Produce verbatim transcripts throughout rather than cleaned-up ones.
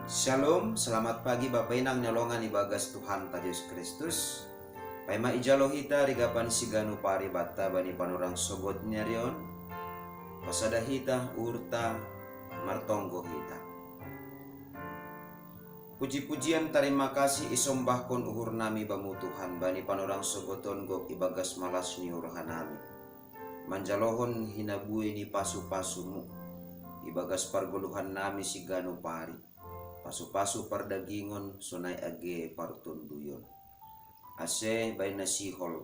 Shalom, selamat pagi Bapa Inang nyolongan ibagas Tuhan ta Yesus Kristus. Paima ijalo hita rigapan siganu pari batta bani panorang sogot ni arion. Pasada hita, uhurta, martonggo hita. Puji-pujian tarima kasih isombahkon uhur nami bamu Tuhan bani panorang sogoton gok ibagas malas ni roha nami. Manjalohon hinabue ni pasu-pasumu ibagas pargoluhan nami siganu pari. Pasu-pasu pardagingon sonai age partonduyon. Ase baina sihol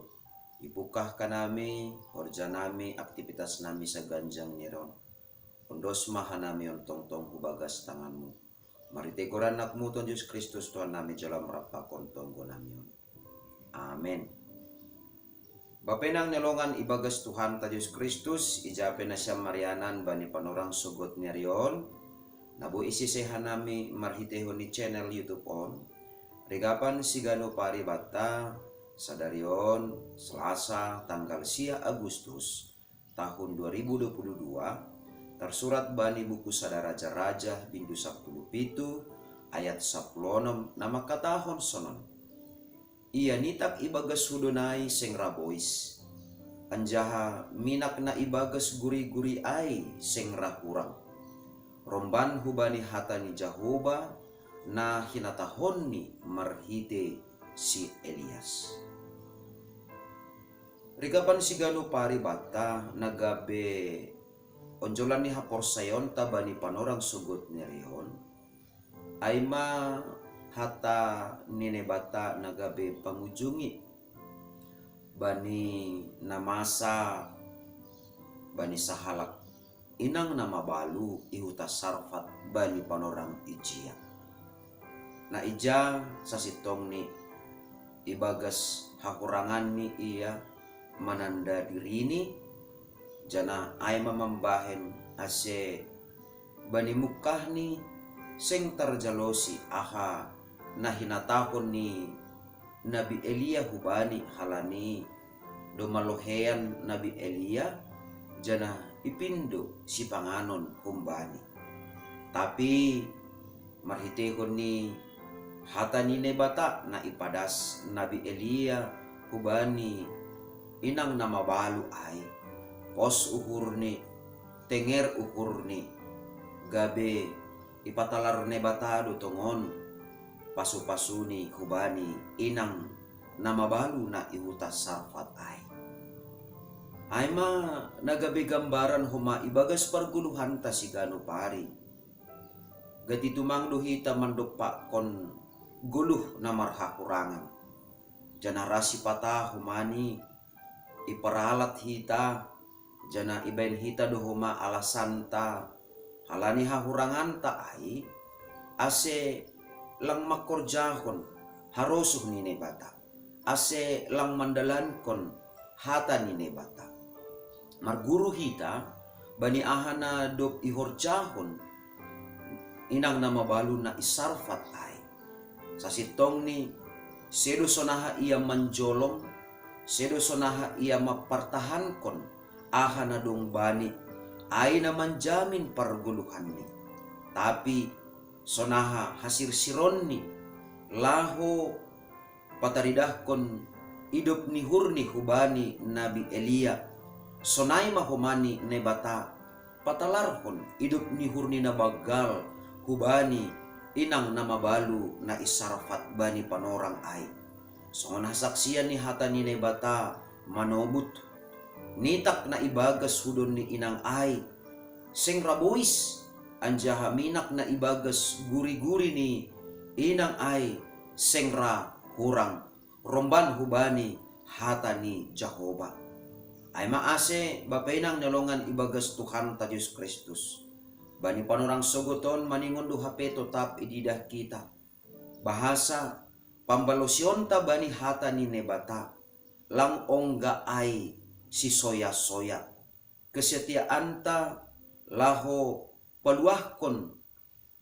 ipukah kanami, horja nami, aktivitas nami saganjang ni arion. Ondos ma hanami on tongtong hubagas tanganmu. Marhite goran anakmu Tuhan Yesus Kristus Tuhan nami jalo marampakon tonggo nami on. Amen. Bapa Inang nyolongan ibagas Tuhan ta Yesus Kristus, ija pe nasiam marianan bani panorang sogot ni arion, na boi isise hanami marhitehon ni channel YouTube on, rigapan siganu pari batta, sadari on, Selasa, tanggal sia Agustus, tahun dua ribu dua puluh dua, tarsurat bani buku Sada Raja-raja bindu sapuluh pitu ayat sapuluh onom na mangkatahon sonon. Ia nitak ibagas hudo nai seng ra bois, anjaha minak na ibagas guri-guri ai seng ra hurang. Romban hubani hata ni Jahowa na hinatahonni marhite si Elias. Rigapan siganu pari batta na gabe onjolan ni haporsayaonta bani panorang sogot ni arion, ai ma hata ni Naibata na gabe pangujungi bani na masa bani sahalak inang na mabalu i huta Sarfat bani panorang ijia. Na ija sasintongni ibagas hahuranganni ia mananda dirini, janah ai ma mambahen ase bani mungkahni seng tarjalosi aha na hinatahon ni Nabi Elia hubani halani domma loheian Nabi Elia, janah ipindo sipanganon humbani. Tapi marhitehon ni hata ni Naibata na ipadas Nabi Elia hubani inang na mabalu ai, pos uhurni, tenger uhurni, gabe ipatalar Naibata do tongon pasu-pasuni hubani inang na mabalu na i huta Sarfat ai. Ai ma na gabe gambaran homa ibagas pargoluhanta siganu pari. Gati tumang do hita mandompakkon goluh na marhahurangan. Janah ra sipata homa ni iparalat hita, janah ibahen hita do homa alasanta, halani hahuranganta ai, ase lang mangkorjahon harosuh ni Naibata, ase lang mandalankon hata ni Naibata. Marguru hita bani aha na dob ihorjahon inang na mabalu na i Sarfat ai. Sasintongni, sedo sonaha ia manjolom, sedo sonaha ia mampartahankon aha na dong bani, ai na manjamin pargoluhanni. Tapi sonaha hasirsironni laho pataridahkon idop ni uhurni hubani Nabi Elia, sonai ma homa ni Naibata patalarhon idop ni uhurni na banggal hubani inang na mabalu na i Sarfat bani panorang ai. Songon hasaksian ni hata ni Naibata manobut, nitak na ibagas hudon ni inang ai seng ra bois, anjaha minak na ibagas guri-guri ni inang ai seng ra hurang, romban hubani hata ni Jahowa. Ai ma ase Bapa Inang nyolongan ibagas Tuhanta Jesus Kristus, bani panorang sogot on maningon do hape totap ididah kita, bahasa pambalosionta bani hata ni Naibata lang ongga ai sisoya-soya. Kesetiaanta laho paluahkon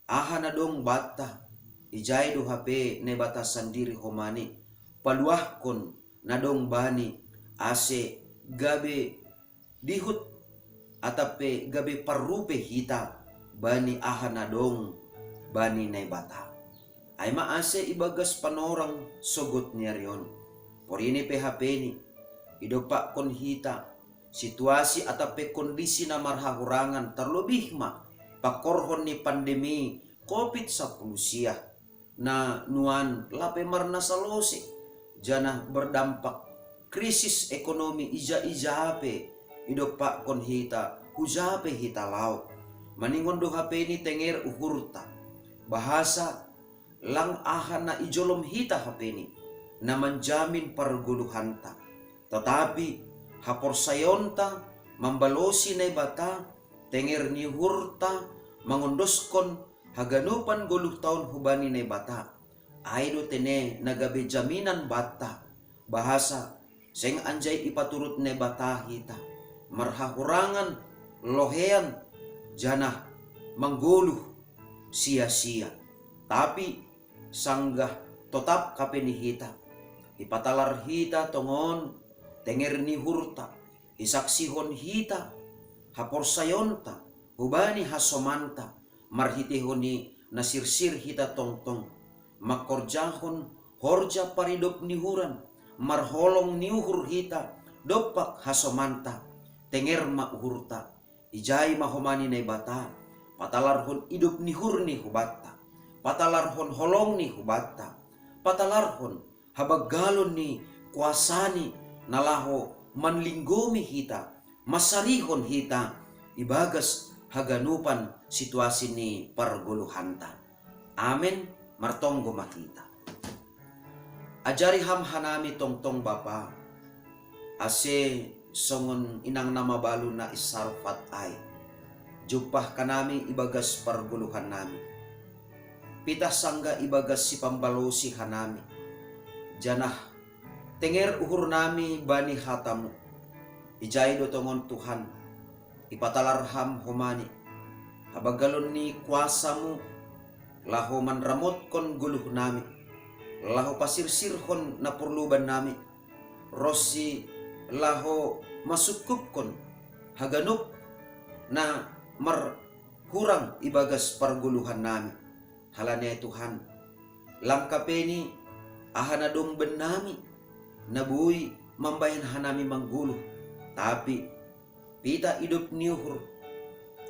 aha na dong banta, ijai do hape Naibata sandiri homa ni paluahkon na dong bani, ase gabe dihut atap pe gabe parrupe hita bani aha na dong bani Naibata. Ai ma ase ibagas panorang sogot ni ari on. Porini pe hapeni, idompakkon hita situasi atap pe kondisi na marhahurangan, tarlobih ma pangkorhon ni pandemi covid sapuluh sia na nuan lape marnasalose, janah berdampak krisis ekonomi ija-ija pe idompakkon hita, huja pe hita laho. Maningon do hapeni tenger uhurta, bahasa lang aha na ijolom hita hapeni na manjamin pargoluhanta. Tetapi haporsayaonta mambalosi Naibata, tenger ni uhurta mangondoskon haganupan goluh taon hubani Naibata. Ai do tene na gabe jaminan banta, bahasa seng anjai ipaturut Naibata hita marhahurangan, lohean, janah manggoluh sia-sia. Tapi sanggah totap hapeni hita, ipatalar hita tongon tenger ni uhurta, isaksihon hita haporsayaonta hubani hasomanta, marhiteihon ni na sirsir hita tongtong mangkorjahon horja paridop ni uhuran, marholong ni uhur hita dompak hasomanta. Tenger ma uhurta, ijai ma homa ni Naibata, patalarhon idop ni uhurni hubanta, patalarhon holongni hubanta, patalarhon habanggalon ni kuasani na laho manlinggomi hita, mansarihon hita ibagas haganupan situasi ni pargoluhanta. Amen. Martonggo ma hita. Ajari Ham hanami tongtong Bapa, ase songon inang na mabalu na i Sarfat ai, jumpah hanami ibagas pargoluhannami. Pitah sanggah ibagas sipambalosi hanami, janah tenger uhurnami bani hataMu. Ijai do tongon Tuhan, ipatalar Ham homani habanggalon ni kuasaMu, laho manramotkon goluhnami, laho pasirsirhon na porlu bannami, ronsi laho masungkupkon haganup na marhurang ibagas pargoluhannami. Halani ai Tuhan, langkapeni aha na dong bannami na boi mambahen hanami manggoluh, tapi pitah idop ni uhur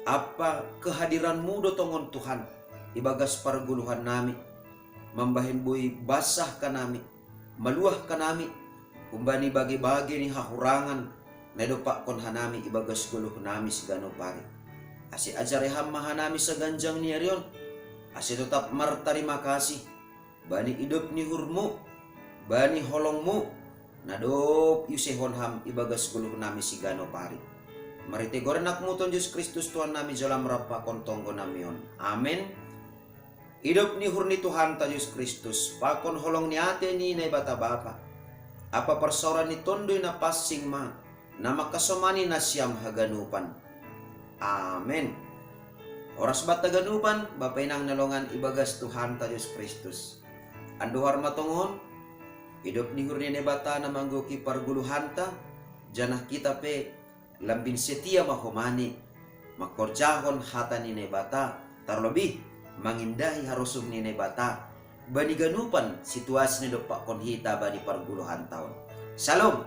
ampa kehadiranMu do tongon Tuhan ibagas pargoluhannami, mambahen boi bansah hanami, maluah hanami humbani bage-bage ni hahurangan na idompakkon hanami ibagas goluhnami siganup ari. Ase ajari Ham ma hanami saganjang ni ari on, ase totap martarima kasih bani idop ni uhurMu, bani holongMu, na dob iusehon Ham ibagas goluhnami siganup ari. Marhite goran AnakMu tongon Jesus Kristus Tuhannami, jalo Ham rap pakon tonggonami on. Amen. Idop ni uhur ni Tuhanta Jesus Kristus, pakon holong ni atei ni Naibata Bapa, ampa parsaoran ni Tonduy Napansing ma na mangkasomani nasiam haganupan. Amen. Horas banta haganupan, Bapa Inang na longan ibagas Tuhanta Jesus Kristus. Andohar ma tongon, idop ni uhur ni Naibata na manggohi pargoluhanta, janah hita pe lambin setia ma homani mangkorjahon hata ni Naibata, tarlobih mangindahi harosum ni Naibata bani ganupan situasi na idompakkon hita bani pargoluhanta on. Shalom.